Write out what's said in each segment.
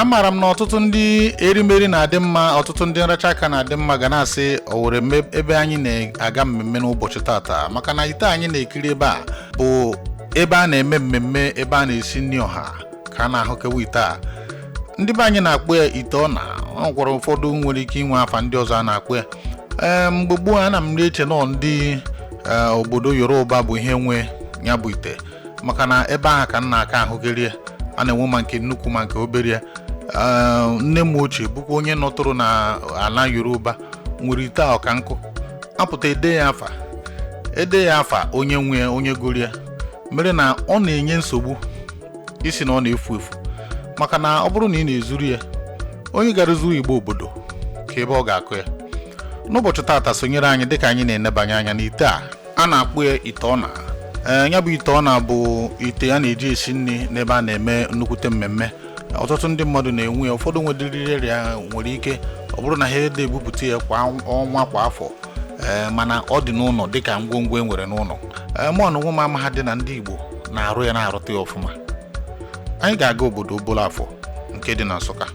Amaara m na ọtụtụ ndị erimeri na-adị mma, ọtụtụ ndị nracha aka na-adị mma ga na-asị o were ebe anyị na-aga mmemme n'ụbọchị tata, maka na ite anyị na-ekiri ebe a bụ ebe a na-eme mmemme, ebe a na-esi nri ọha ka a na-ahụkewa ite a. Ndị be anyị na-akpọ ya ite ọna. Ọ gwara ụfọdụ nwere ike inwe afa ndị ọzọ a na-akpọ ya. Ee, mgbe gboo ana m eche nọ ndị obodo Yoruba bụ ihe nwe ya bụ ite, maka na ebe ahụ ka m na-aka ahụgịrị ya. A na-enwe ma nke nnukwu ma nke obere ya. Nne m ochie bụkwa onye nọtụrụ na ala Yoruba nwere ite a ọka nkụ. Apụta ede ya afa, ede ya afa onye nwe ya, onye goro ya, mere na ọ na-enye nsogbu isi na ọ na-efu efu, maka na ọ bụrụ na ị na-ezuru ya, onye gara zuru igbo obodo ka ebe ọ ga-akụ ya. N'ụbọchị taata, sonyere anyị dịka anyị na-enebanye anya n'ite a a na-akpọ ya ite ọna. Ee, ya bụ ite ọna bụ ite a na-eji esi nri n'ebe a na-eme nnukwute mmemme. Ọtụtụ ndị mmadụ na-enwe ya, ụfọdụ nwedịrị ya nwere ike ọ bụrụ na ha ede ebupụta ya kwa ọnwa kwa afọ, ee, mana ọ dị n'ụlọ dịka ngwongwo e nwere n'ụlọ. Ee, mụ na onwe m ama ha dị na ndị Igbo na-arụ ya, na-arụta ya ọfụma. Anyị ga-aga obodo Obollo-Afor nke dị na Nsụka.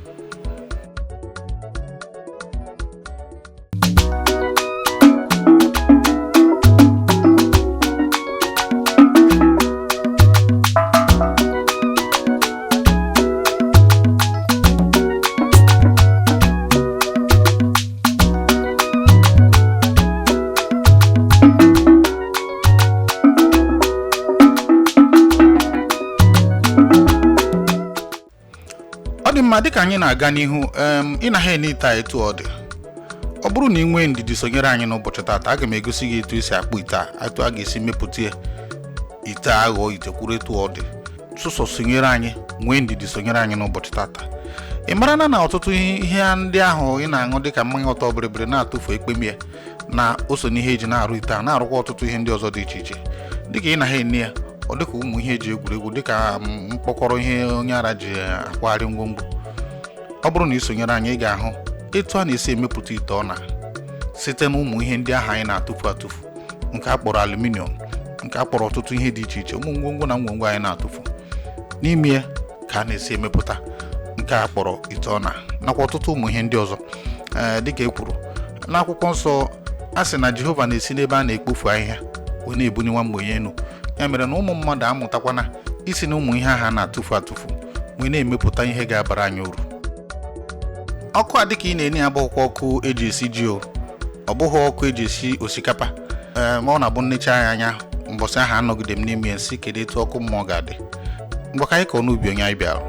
Ọ dị mma, dịka anyị na-aga n'ihu, ị naghị ene ite a etu ọ dị. Ọ bụrụ na ị nwee ndidi sonyere anyị n'ụbọchị taata, aga m egosi gị etu esi akpụ ite a, etu a ga-esi mepụta ya, ite a aghọọ ite kwuru etu ọ dị. Sụsọ sonyere anyị, nwee ndidi sonyere anyị n'ụbọchị taata. Ị mara na ọtụtụ ihe ndị ahụ ị na-aṅụ dịka mmanya ọtọ bịrịbịrị na-atụfu ekpemi ya na o so n'ihe eji na-arụ ite a, na-arụkwa ọtụtụ ihe ndị ọzọ dị iche iche. Dịka ị naghị ene ya, ọ dịka ụmụ ihe eji egwuregwu, dịka mkpọkọrọ ihe onye ara ji akwagharị ngwongwo. Ọ bụrụ na ị sonyere anyị, ị ga-ahụ etu a na-esi emepụta ite ọna site na ụmụ ihe ndị ahụ anyị na-atụfu atụfu, nke a kpọrọ aluminium, nke a kpọrọ ọtụtụ ihe dị iche iche, ụmụ ngwongwo na ngwongwo anyị na-atụfu. N'ime ya ka a na-esi emepụta nke a kpọrọ ite ọna nakwa ọtụtụ ụmụ ihe ndị ọzọ. Ee, dịka e kwuru n'akwụkwọ nsọ, a sị na Jehova na-esi n'ebe a na-ekpofu ahịhịa wee na-ebunye nwa mgbenye elu. Ya mere na ụmụ mmadụ amụtakwana isi na ụmụ ihe ahụ a na-atụfu atụfu wee na-emepụta ihe ga-abara anyị uru. Ọkụ a dịka ị na-enye ya abụghịkwa ọkụ eji esi ji, o ọ bụghị ọkụ eji esi osikapa. Ee, ma ọ na-abụ nnecha ya anya mbọsị ahụ anọgide m n'ime ya nsị kedu etu ọkụ mmụọ ga-adị. Ngwa ka anyị kọọ n'ubi onye anyị bịara.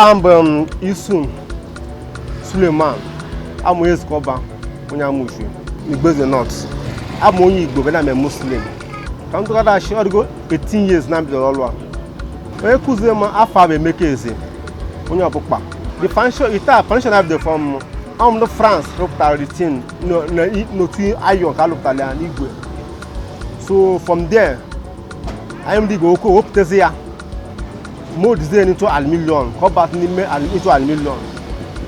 Aha m bụ Isu Suleiman, amụ Ezekọba, onye Amushi n'Igboeze North. Abụ onye Igbo bena m Muslim. Ka m tụgharị achị, ọdịgo 18 years na mbidoro ọrụ a. Onye kụziri m afọ a bụ Emeka Eze, onye ọkpụkpa. The financial ite a financial na bido from ndị France rụpụtara the thing n'otu iron ka alụpụtara ya n'igwe. So from there, anyị ndị Igbo okwu wepụtazi ya, mold into aluminium, convert n'ime into aluminium.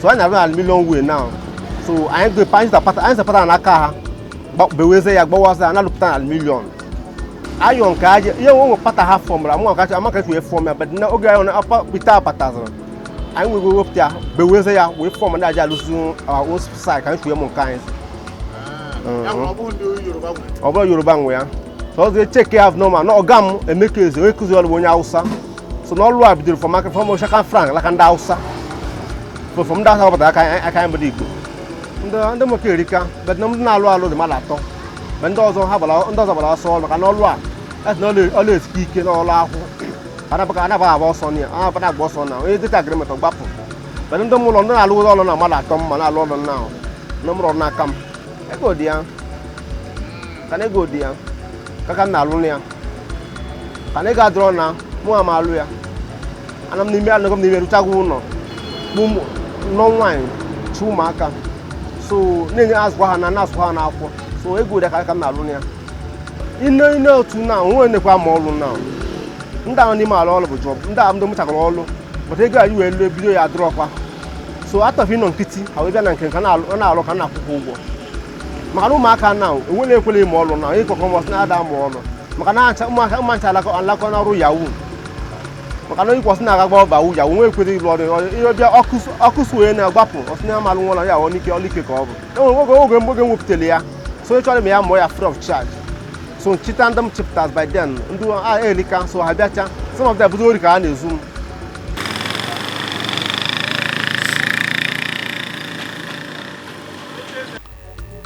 So anyị na-arụ aluminium way now. So anyị go anyị zapata, anyị zapata n'aka ha, beweze ya, gbawaza ya, na-alụpụta aluminium. Iron ka aja ihe nwe pata ha fọmụrụ amụ ka amaka wee fọm ya, but na oge iron ite a pataziri, anyị nwego wepụta ya, beweze ya, wee fọm ndị aja alụzi our own side ka anyị wee mụ nke anyị. Ọ bụrụ Yoruba nwe ya. So ọzọ echeke ya normal na ọga m Emeka Eze, onye kụzi ọrụ bụ onye Hausa. So n'ọrụ a bidoro from aka from Shaka Frank laka ndị Hausa. So from ndị Hausa gbapụtara aka aka anyị bụrụ Igbo. Ndị nwoke erika, but ndị na-alụ alụ dị mmadụ atọ. Ma ndị ọzọ ha gbara, ndị ọzọ gbara ọsọ ọrụ maka na ọrụ a esi na ọlụ esike ike n'ọrụ akwụ. Anabaghị agba ọsọ na ya, anabaghị agba ọsọ na onye dịka agreement gbapụ. But ndị m ụlọ ndị na-alụ ọrụ na mmadụ atọ mma na-alụ ọrụ na na m rọrụ n'aka m. Ego dị ya. Ka na ego dị ya. Ka ka m na-alụ ya. Ka na ego adịrọ na mụ ama alụ ya. Ana m n'ime anọgọ m n'ime rụchago ụlọ. Kpụ nọ nwaanyị chi ụmụaka. So na-enye azụkwa ha na na-azụkwa ha n'akwụkwọ. So ego dị ka ka m na-alụ ya. Ine ine otu na onwe nekwa ma ọlụ na. Ndị ahụ n'ime ala ọlụ bụ job. Ndị ahụ ndị mụchakọrọ ọlụ. But ego anyị wee lụọ ebido ya adịrọkwa. So atọfe ịnọ nkịtị ha wee bịa na nke nka na-alụ ka na-akwụkwọ ụgwọ. Maka na ụmụaka na enwere ekwela ịmụ ọlụ na ịkọkọ mbọsị na-ada amụ ọlụ. Maka na ụmụaka ụmụncha alakọ n'ọrụ yahoo. Maka na ịkwọsị na-aga gba ọba yahoo nwe ekwere ịlụ ọrụ ihe bịa ọkụ su onye na-agbapụ ọsị na amalụ nwa ya n'ike ọlụ ike ka ọ bụ. Enwere oge oge mgbe oge m wepụtara ya. So onye chọrọ ime ya mụọ ya free of charge. So nchịta ndị m chịpụtara by then ndị a erika so ha bịacha, some of them bụzi ori ka ha na-ezu m.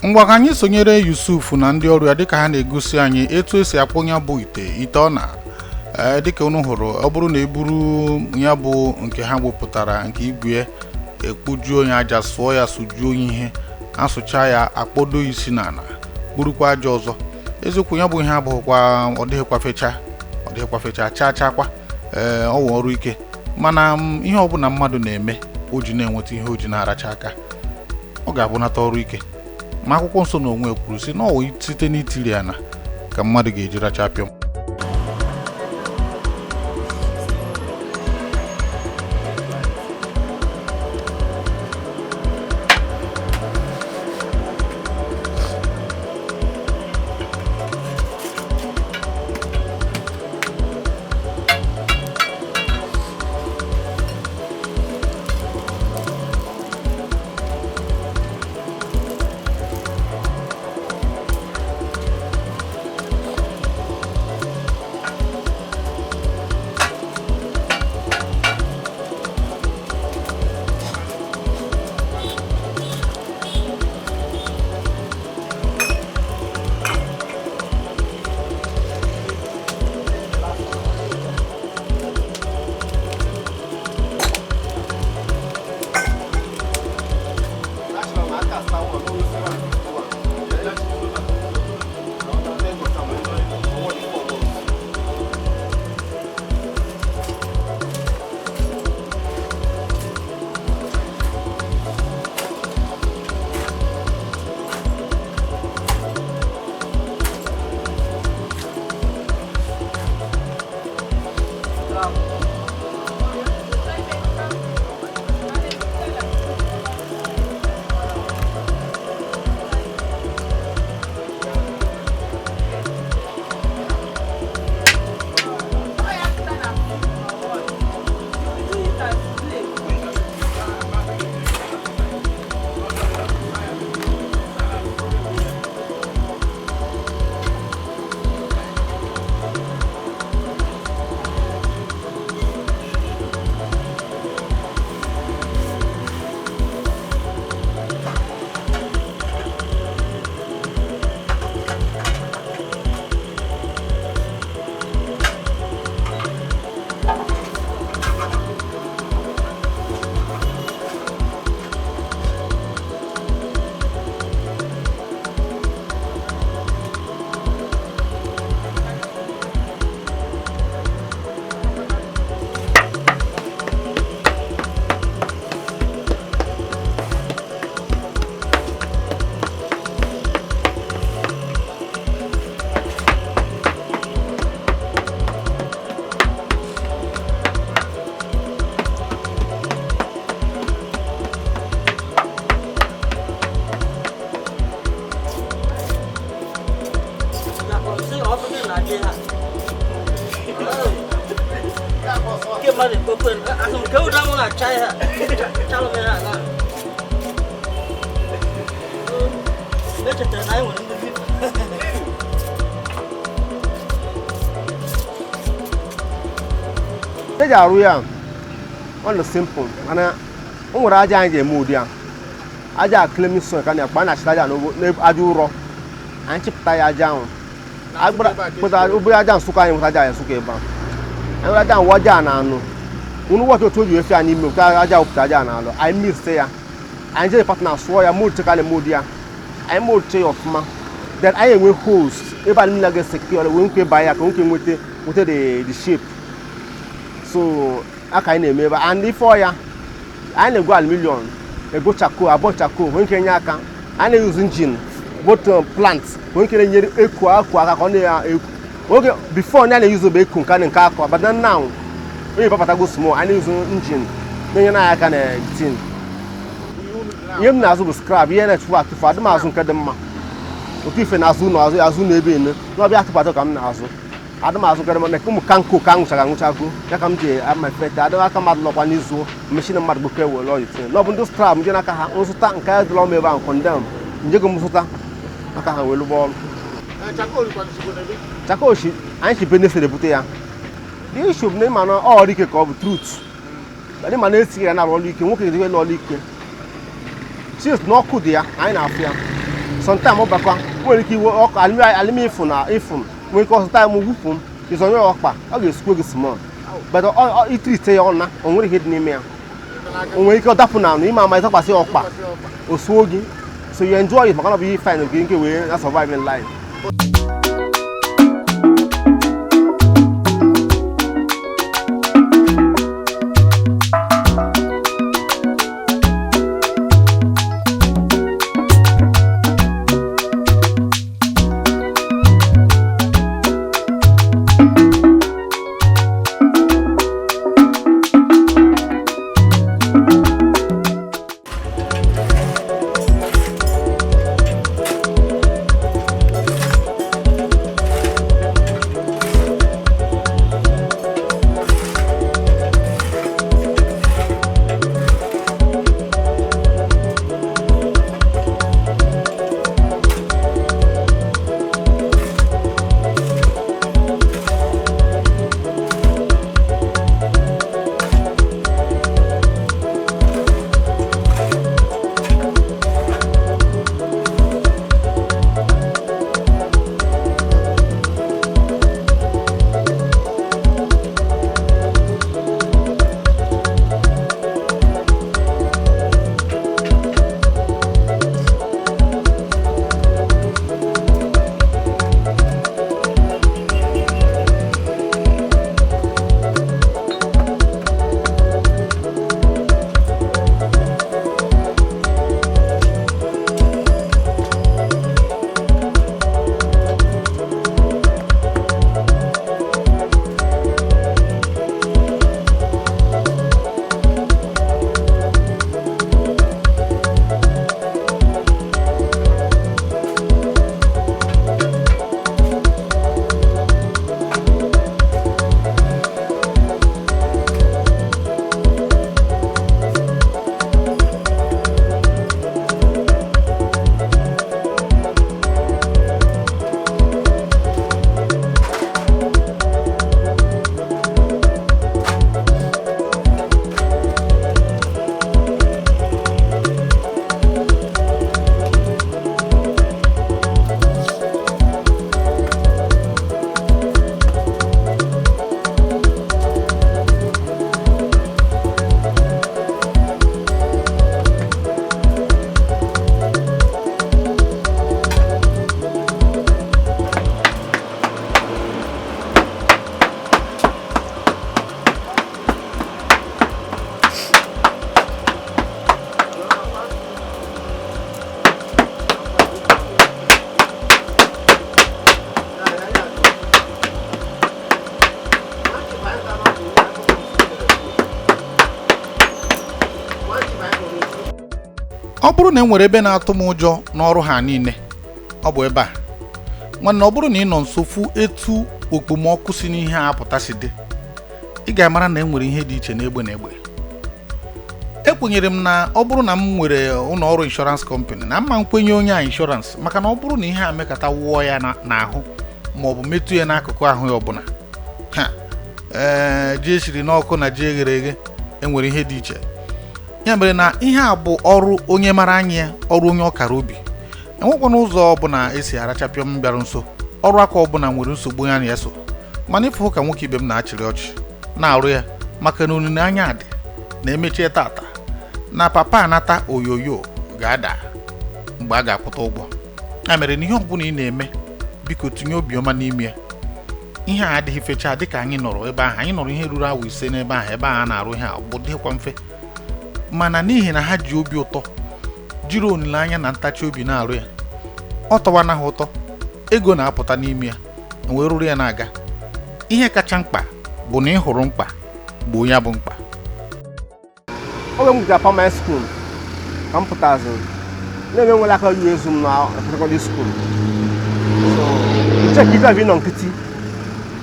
Ngwa, ka anyị sonyere Yusuf na ndị ọrụ ya dịka ha na-egosi anyị etu esi akpụ ya bụ ite ite ọ na ee dịka unu hụrụ. Ọ bụrụ na eburu ya bụ nke ha wepụtara nke igwe, ekpojuo ya aja, sụọ ya, sụjuo ihe asụcha ya, akpọdo isi n'ala, burukwa aja ọzọ. Eziokwu ya bụ ihe abụghịkwa, ọ dịghịkwa fecha, ọ dịghịkwa fecha chaa chakwa. Ee, ọ wụ ọrụ ike, mana ihe ọbụla mmadụ na-eme o ji na-enweta ihe o ji na-aracha aka, ọ ga-abụnata ọrụ ike. Ma akwụkwọ nsọ na onwe kwuru sị na ọ wụ site n'itiri ana ka mmadụ ga-eji racha pịọm. Tụpụcha ihe a, tụpụchalụ m ihe a na. Echetara na anyị nwere ndị vipa. Eji arụ ya, ọ dị simple, mana o nwere aja anyị ji eme ụdị a. Aja a clay soil ka a na-akpọ. A na-achịta aja n'aja ụrọ, anyị chịpụta ya, aja ahụ kpụta obere aja Nsụka. Anyị nweta aja ya Nsụka ebe a, anyị nwere aja nwụ, aja na anụ unu wọchị otu o ji efi anyị ime wụta aja, wụpụta aja na alụ, anyị mix ya, anyị jee partner sụọ ya, mold ka na mold ya, anyị mold ya ọfụma. Then anyị enwe holes ebe anyị niile ga-esekure wee nke baa ya ka nwoke nweta the shape. So aka anyị na-eme ebe a. And ife ọya anyị na-ego aluminium, ego charcoal, abụọ charcoal nwee nke nye aka. Anyị na-use engine, both plant nwee nke na-enyere eku akụ aka ka ọ na-eku oge. Before, ndị a na-use bụ eku nke nke akụ, but now onye papatago small, anyị na-use engine na-enyere anyị aka na tin. Ihe m na-azụ bụ scrap, ihe na-etufu atụfu. Adị m azụ nke dị mma otu ife na-azụ ụlọ, azụ azụ na ebe ene n'ọbịa atụpatụ ka m na-azụ. Adị m azụ nke dị mma maka ụmụ kanko ka anwụchaga anwụchago ya ka m ji amafete. Adị aka mmadụ nọkwa n'izu machine mmadụ gboke were ọyị tinye n'ọbụ ndị scrap nje n'aka ha nzụta nke ya dịrọ m ebe ahụ condemn njego m zụta aka ha wee lụba ọrụ. Charcoal shi anyị si Benue State ebute ya. The issue bụ na ịma na ọ ọrụ ike ka ọ bụ truth. Ịma na esighị ya na-arụ ọrụ ike, nwoke ga-edebe n'ọrụ ike since na ọkụ dị ya, anyị na-afụ ya. Sometime ọbakwa nwere ike iwe ọkụ alimi ịfụ na ịfụ nwere ike ọsọ time wupụ m ịzọnye ya ọkpa, ọ ga-esikwe gị small, but itrite ya ọna o nwere ihe dị n'ime ya, o nwere ike ọ dapụ na anụ ime ama ịzọkwasị ya ọkpa o suo gị. So you enjoy it maka na ọ bụ ihe fine gị nke wee na survive in life. Ọ bụrụ na e nwere ebe na-atụ m ụjọ n'ọrụ ha niile, ọ bụ ebe a. Nwanne, ọ bụrụ na ị nọ nso fụ etu okpomọkụ si n'ihe a apụta si dị, ị ga-amara na e nwere ihe dị iche n'egbe na egbe. Ekwenyere m na ọ bụrụ na m nwere ụlọ ọrụ insurance company, na mma nkwenye onye a insurance, maka na ọ bụrụ na ihe a mekata wụọ ya n'ahụ ma ọ bụ metụ ya n'akụkụ ahụ ya ọbụla, ha ee, ji esiri n'ọkụ na ji eghere eghe enwere ihe dị iche. Ya mere na ihe a bụ ọrụ onye mara anya ya, ọrụ onye ọkara obi. Enwekwana ụzọ ọbụla esi arachapịọm bịara nso. Ọrụ aka ọbụla nwere nsogbu ya na ya so, mana ịfụ ka nwoke ibe m na-achịrị ọchị na-arụ ya, maka na olileanya dị na emechie tata na papa anata oyoyo ga-ada mgbe a ga-akwụta ụgwọ. Ya mere na ihe ọbụla ị na-eme, biko tinye obiọma n'ime ya. Ihe a adịghị fecha. Dịka anyị nọrọ ebe ahụ, anyị nọrọ ihe ruru awa 5 n'ebe ahụ, ebe ahụ a na-arụ ihe a bụ dịkwa mfe, mana n'ihi na ha ji obi ụtọ, jiri olileanya na ntachi obi na-arụ ya, ọ tọwana ha ụtọ, ego na-apụta n'ime ya, wee rụrụ ya na-aga. Ihe kacha mkpa bụ na ị hụrụ mkpa gboo ya bụ mkpa. Oge m gụchara primary school ka m pụtaziri na-eme nwere aka yu ezu m na secondary school, so nche ka ife nọ nkịtị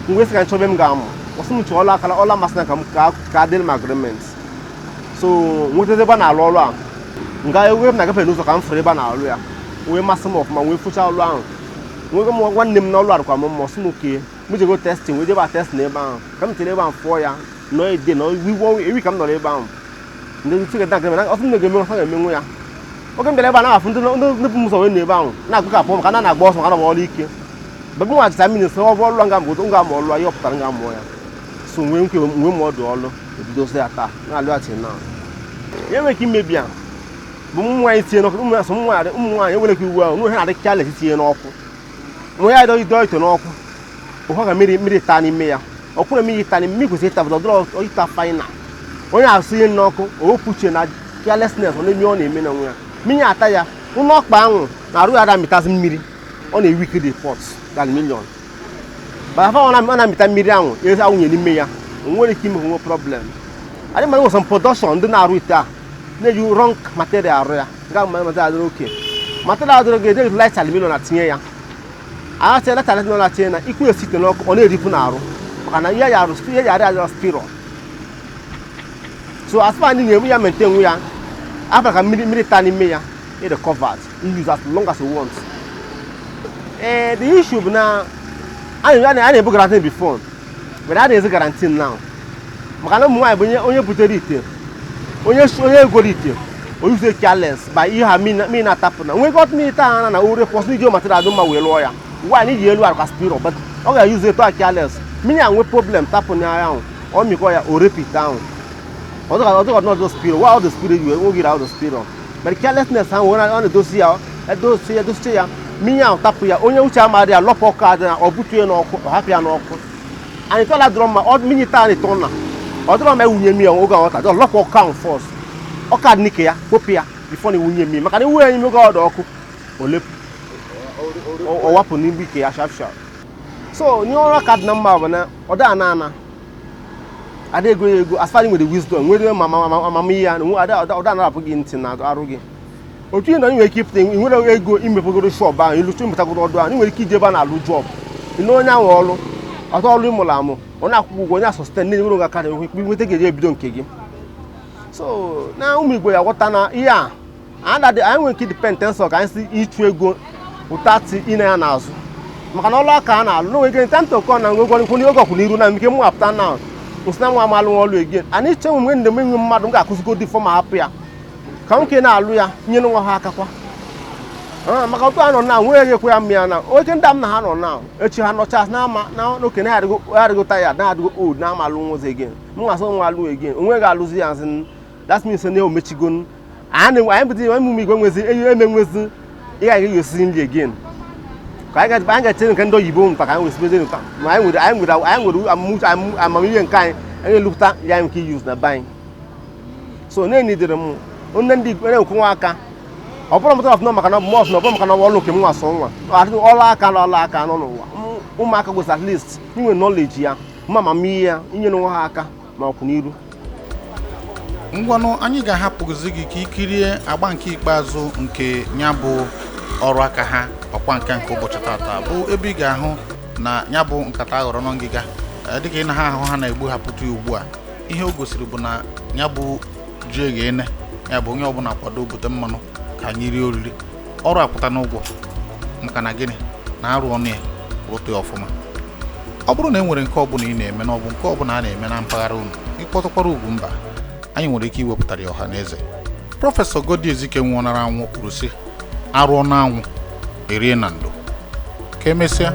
mgbe sị ka nchọbe m ga-amụ ọsị m chọọ ọlụ akara ọlụ amasị na ka m ka adịrị m agreement, so nwetazi ebe a na-alụ ọrụ a nga ebe m na-agafe n'ụzọ ka m fụrụ ebe a na-alụ ya, wee masị m ọfụma, wee fụcha ọlụ ahụ. Nwego m nwanne m n'ọlụ arụkwa m mma. Ọsị m oke m jego testing, wee jebe a testing ebe ahụ ka m tere ebe ahụ fụọ ya nọ ede nọ ewi ka m nọrọ ebe ahụ ndị ticket agreement. Ọsị m na-ga-emenwu, ọsọ ga-emenwu ya. Oge m bịara ebe a na-afụ ndị bụ m ụzọ wee nọ ebe ahụ na-agụ ka pụọ maka na na-agba ọsọ maka na ọrụ ike bebe nwa achịcha mmiri sị ọ bụ ọlụ nga mgbe nga ma ọlụ ya ọ pụtara nga mụọ ya, so nwee nke nwee m ọdụ ọlụ ebidozi ya taa na-alụ ya till now. Ihe nwere ike imebi a bụ ụmụ nwaanyị tinye n'ọkụ. Ụmụ ụmụ nwaanyị, ụmụ nwaanyị enwere ike iwu ahụ nwe ha na-adị careless tinye n'ọkụ nwe ya dọ ite n'ọkụ ụkwa ka mmiri mmiri taa n'ime ya. Ọkwụrụ mmiri taa n'ime mmiri kwesịrị ịta bụ ọdụrọ ịta final. Onye asụ ihe n'ọkụ o wepụ uche na carelessness, ọ na-eme ọ na-eme na onwe ya, mmiri ata ya ụlọ ọkpa ahụ na arụ ya ada amịtazi mmiri, ọ na-ewiki the pot aluminium but afọ ọ na-amịta mmiri ahụ ezi awụnye n'ime ya, o nwere ike ime onwe problem. Adị mara nwere some production ndị na-arụ ite a na-eji wrong material arụ ya, nga material adịrị oke, material adịrị oke, eji light aluminium na tinye ya, agha tinye light aluminium na tinye na ikwu esi ite n'ọkụ, ọ na-eripụ n'arụ maka na ihe ya arụ ihe ya arụ adịrọ spiro. So as far as na-enwe ya maintain nwe ya after ka mmiri mmiri taa n'ime ya, it recovered, you use as long as you want. Ee, the issue bụ na a na-ebu guarantee before, but a na-ezi guarantee now maka na ụmụ nwaanyị bụ onye butere ite, onye egoro ite oyuze careless by ihe ha mmiri na-atapụ na nwee got mmiri taa na ure kwọsị iji material dị mma wee lụọ ya nwaanyị iji elu arụ ka spiro, but ọ ga-eyuze eto a careless, mmiri a nwee problem tapụ na ahụ, ọ mịkọ ya o repite ahụ ọdụ ọdụ spiro wa ọdụ spiro yi nwogiri ọdụ spiro, but carelessness ahụ ọ na-edozi ya edozi ya edozi ya, mmiri ahụ tapụ ya, onye uche amadị ya lọpụ ọkụ adị na ọ butu ya n'ọkụ, ọ hapụ ya n'ọkụ anyị tọla dụrọ mma ọ mmiri taa na-eto na ọ dụrọ mma ewunye mmiri oge ọta dọ lọpụ ọkụ ahụ first, ọkụ adị n'ike ya kpopụ ya before na ewunye mmiri, maka na iwu ya n'ime oge ọdụ ọkụ olepụ ọ wapụ n'igbe ike ya sharp sharp. So nye ọrụ aka dị na mma bụ na ọ da ana ana ada ego ya ego as far as nwere wisdom, nwere amamihe ya na ọ da anarapụ gị ntị na arụ gị otu ị nọ. Ị nwere ike ịpụta, ị nwere ego imepegoro shop ahụ iluchu imepụtagoro ọdụ ahụ, ị nwere ike ije ebe a na-alụ job ị na onye ahụ ọrụ ọtọ ọrụ ịmụrụ amụ, ọ na-akwụ ụgwọ, onye a sustain na-enwere oge aka na nweta ga-eji ebido nke gị. So na ụmụ Igbo ya ghọta na ihe a anyị nwere ike depend nsọ ka anyị si ịchụ ego ụta ti ine ya n'azụ maka na ọlụ aka a na-alụ n'onwe ike nta ntụkọ na ngwegwọ nkwu oge ọkwụ n'iru na nke mụ apụta na nsị na nwa amalụ ọlụ again anyị che nwe ndị enwe mmadụ m ga-akụzigo dị fọm hapụ ya ka nwoke na-alụ ya nyere nwa ha aka kwa maka otu a nọ na nwere ekwe ya mmịa na oke ndị m na ha nọ na echi ha nọcha na ama na oke na adịgo tired na adịgo old na ama alụ nwozi again m nwa asị nwa alụ again onwe ga-alụzi ya nsị. That means na omechigo anyị bụzi emume igwe nwezi eme nwezi ị gaghị esi nri again ka anyị ga-eche nke ndị oyibo mkpa ka anyị wesibezie nka ma anyị nwere amamihe nke anyị anyị elupụta ya nke use na be anyị. So na-enidere m nne ndị igwe na-ekwu nwa aka ọ bụrụ mụtara ọfụma maka na mọs na ọ bụrụ maka na ọlụ nke m nwa sọ nwa ọlụ aka na ọlụ aka nọ n'ụwa ụmụaka kwesịrị at least inwe knowledge ya mma amamihe ya inyere nwa ha aka ma ọkwụ n'iru. Ngwanụ, anyị ga-ahapụzi gị ka ikirie agba nke ikpeazụ nke ya bụ ọrụ aka ha ọkwa nka nke ụbọchị tata, bụ ebe ị ga-ahụ na ya bụ nkata aghọrọ na ngịga. Dịka ị na ha ahụ ha na-egbu hapụta ya ugbu a, ihe o gosiri bụ na ya bụ ji eghene. Ya bụ, onye ọbụla kwado bute mmanụ ka anyị rie oriri. Ọrụ akwụta n'ụgwọ, maka na gịnị na arụ ọnụ ya rụta ya ọfụma. Ọ bụrụ na e nwere nke ọbụla ị na-eme na ọ bụ nke ọbụla a na-eme na mpaghara unu, ịkpọtụkwara Ugwumba, anyị nwere ike iwepụtara ya ọha na eze. Prọfesọ Godi Ezike nwụọnara anwụ kwuru sị, arụọ n'anwụ, erie na ndo. Ka emesịa.